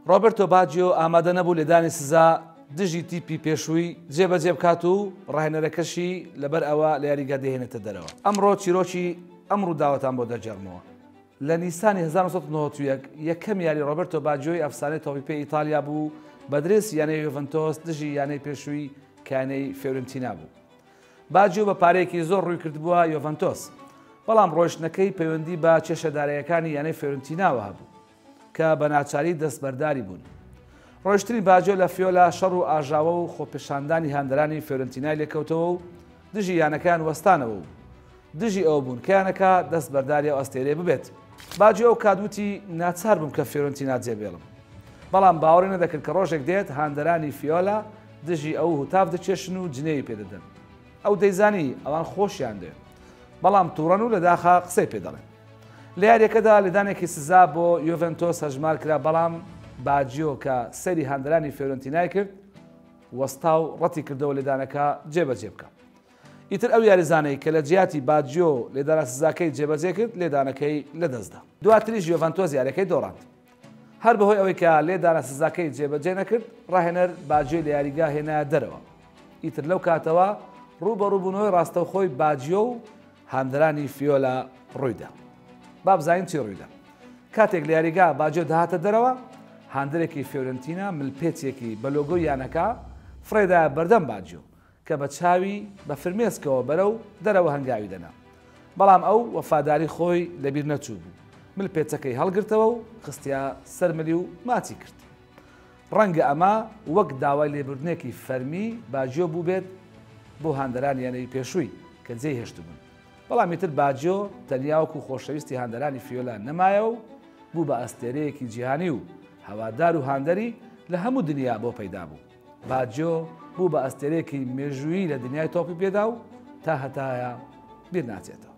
ڕۆبەرتۆ باجیۆ ئامادە نەبوو لێدانی سزا دژی تیپی پێشووی جێبەجێ بکات و ڕاهێنەرەکەشی لەبەر ئەوە لە یاریگا دەهێنێتە دەرەوە. ئەمڕۆ چیرۆکی ئەم ڕووداوەتان بۆ دەگێڕمەوە. لە نیسانی 1991 یەکەم یاری ڕۆبەرتۆ باجیۆی ئەفسانەی تۆپی پێی ئیتالیا بوو بە درێسی یانەی یۆڤنتۆس دژی یانەی پێشووی کە یانەی فیۆرنتینا بوو. باجیۆ بە پارەیەکی زۆر ڕووی کردبووە یۆڤنتۆس، بەڵام ڕۆیشتنەکەی پەیوەندی بە کێشە داراییەکانی یانەی فیۆرنتیناوە هەبوو. کە بە ناچاری دەستبەرداری بوون. ڕۆیشتنی باجیۆ لە فیۆلا شەڕ و ئاژاوە و خۆپێشاندانی هاندەرانی فیۆرنتینای لێکەوتەوە و دژی یانەکەیان وەستانەوە و دژی ئەوە بوون کە یانەکە دەستبەرداری ئەو ئەستێرەیە ببێت. باجیۆ ئەو کات وتی ناچار بووم کە فیۆرنتینا جێبێڵم. بەڵام باوەڕی نەدەکرد کە ڕۆژێک دێت هاندەرانی فیۆلا دژی ئەو هوتاف دەکێشن و جنێوی پێدەدەن. ئەو دەیزانی ئەوان خۆشیان دەوێت، بەڵام توڕەن و لە داخا قسەی پێدەڵێن. لە یارییەکەدا لێدانێکی سزا بۆ یۆڤێنتۆس هەژمارکرا، بەڵام باجیۆ کە سەیری هاندەرانی فیۆرنتینای کرد، وەستا و ڕەتیکردەوە لێدانەکە جێبەجێ بکا. ئیتر ئەو یاریزانەی کە لە جیاتی باجیۆ لێدانە سزاکەی جێبەجێ کرد، لێدانەکەی لەدەستدا. دواتریش یۆڤانتۆس یارییەکەی دۆڕاند. هەر بەهۆی ئەوەی کە لێدانە سزاکەی جێبەجێ نەکرد، ڕاهێنەر باجیۆی لە یاریگا هێنایە دەرەوە. ئیتر لەو کاتەوە ڕووبەڕووبوونەوەی ڕاستەوخۆی باجیۆ و هاندەرانی فیۆلا ڕوویدا. با بزانین چی ڕوویدا. کاتێک لە یاریگا باجیۆ دەهاتە دەرەوە، هاندەرێکی فیۆرنتینا ملپێچێکی بە لۆگۆی یانەکە فڕێدایە بەردەم باجیۆ، کە بە چاوی بە فرمێسکەوە بەرەو دەرەوە هەنگاوی دەنا. بەڵام ئەو وەفاداری خۆی لەبیر نەچوو بوو. ملپێچەکەی هەڵگرتەوە و خستیە سەر ملی و ماچی کرد. ڕەنگە ئەمە وەک داوای لێبوردنێکی فەرمی باجیۆ بووبێت بۆ هاندەرانی یانەی پێشووی کە جێی هێشتبوون. بەڵام ئیتر باجیۆ تەنیا وەکو خۆشەویستی هاندەرانی فیۆلا نەمایەوە و بوو بە ئەستێرەیەکی جیهانی و هەوادار و هاندەری لە هەموو دنیا بۆ پەیدا بوو. باجیۆ بوو بە ئەستێرەیەکی مێژوویی لە دنیای تۆپی پێدا و تا هەتایە بیر ناچێتەوە.